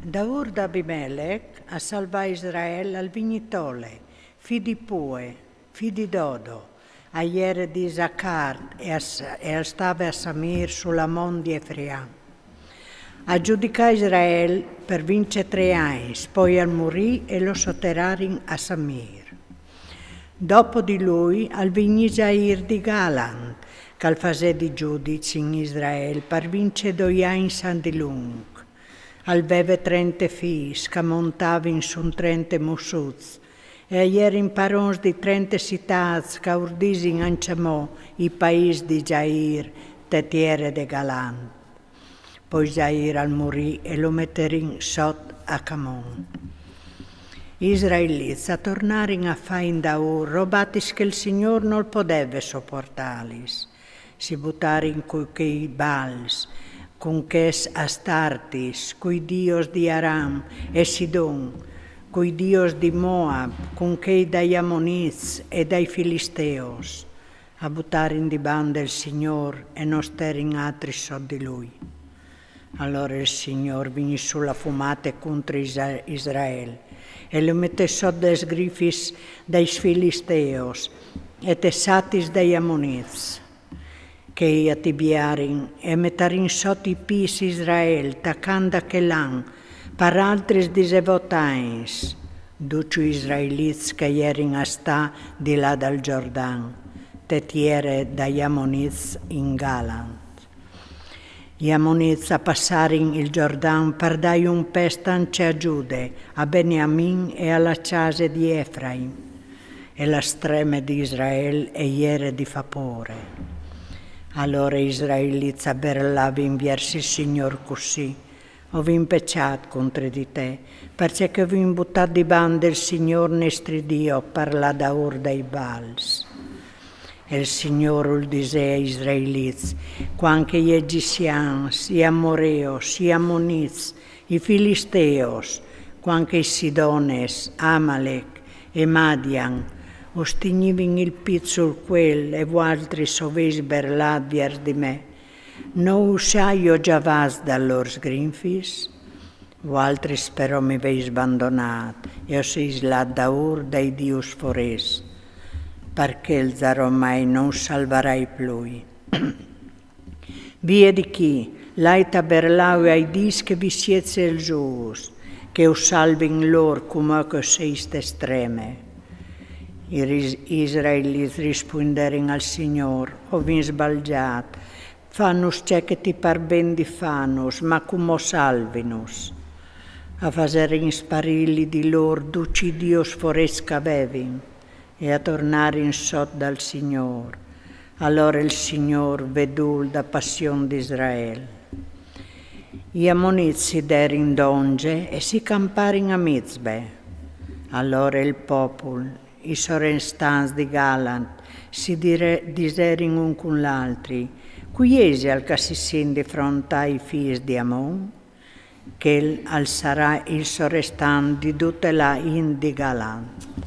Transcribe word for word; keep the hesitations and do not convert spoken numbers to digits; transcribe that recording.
Daûr d'Abimelec a salvà Israel al vignì Tole, fi di Pue, fi di Dodo, a jere di Zacart e a s-, e al stave a Samir su la mont di Efriam. A giudicà Israel par vincjetrê agns, poi al murì e lo soterarin a Samir. Dopo di lui al vignì Jair di Galant, che al fasè di giudiç in Israel par vincjedoi agns an di lunc. Al veve trente fîs che a montavin sun trente mussuts, e a jerin parons di trente citâts che a urdisin ancjemò i paîs di Jair te tiere de Galant. Poi Jair al murì e lo meterin sot a camon. I israelits a tornarin a fâ indaûr robatis che il Signôr nol podeve soportâlis. Si butarin cun chei Bals, cun chês Astartis, cui dios di Aram e Sidon, cui dios di Moab, cun chei dai Amonits e dai Filisteos. A butarin di bande il Signôr e no sterin altris sot di lui. Alore il Signôr vignì su la fumate cuntri Isa-, Israel, e lu metè sot des sgrifis dai Filisteos e tes satis dai Amonits. Chei a tibiarin e a metarin sot i pîts Israel, tacant da chel an, par altris disevot agns, ducj i israelits che a jerin a stâ di là dal Jordan, te tiere dai Amonits in Galant. I Amonits a passarin il Jordan par dâi un pest ancje a Giude, a Beniamin e a la cjase di Efraim. E la streme di Israel e jere di fâ pôre. Alore i israelits a berlavin viers il Signôr cussì: O vin pecjât cuntri di te, parcè che o vin butât di bande il Signôr nestri Dio par lâ daûr dai Bals. E il Signôr ul disè ai israelits: cuant che i egizians, i amoreos, i amonits, i filisteos, cuant che i sidones, Amalec e Madian us tignivin il pît sul cuel e vualtris o vês berlât viers di me, no us aio gjavâts dal lôr sgrinfis? Vualtris però mi vês bandonât e o sês lâts daûr dai dius forêts, par chel zaromai no us salvarai plui. Vie di chi, lait a berlâju ai dîs che vi siet sielzûs, che us salvin lôr cumò che o sês te streme. I ris-, israelits rispuinderin al Signôr: O vin sbalzât, fanus ce che ti par ben di fânus, ma cumò salvinus. A faserin sparî li di lôr ducj i dius forêts che a vevin, e a tornarin sot dal Signôr. Alore il Signôr vedù la passion di Israel. I Amonits si derin dongje e si camparin a Mizbe. Alore il popul, i sorestants di Galant, si dire-, diserin un cun l'altri: Cui isal che si sint di frontâ i fîs di Amon? Chel al sarà il sorestant di dute la int di Galant.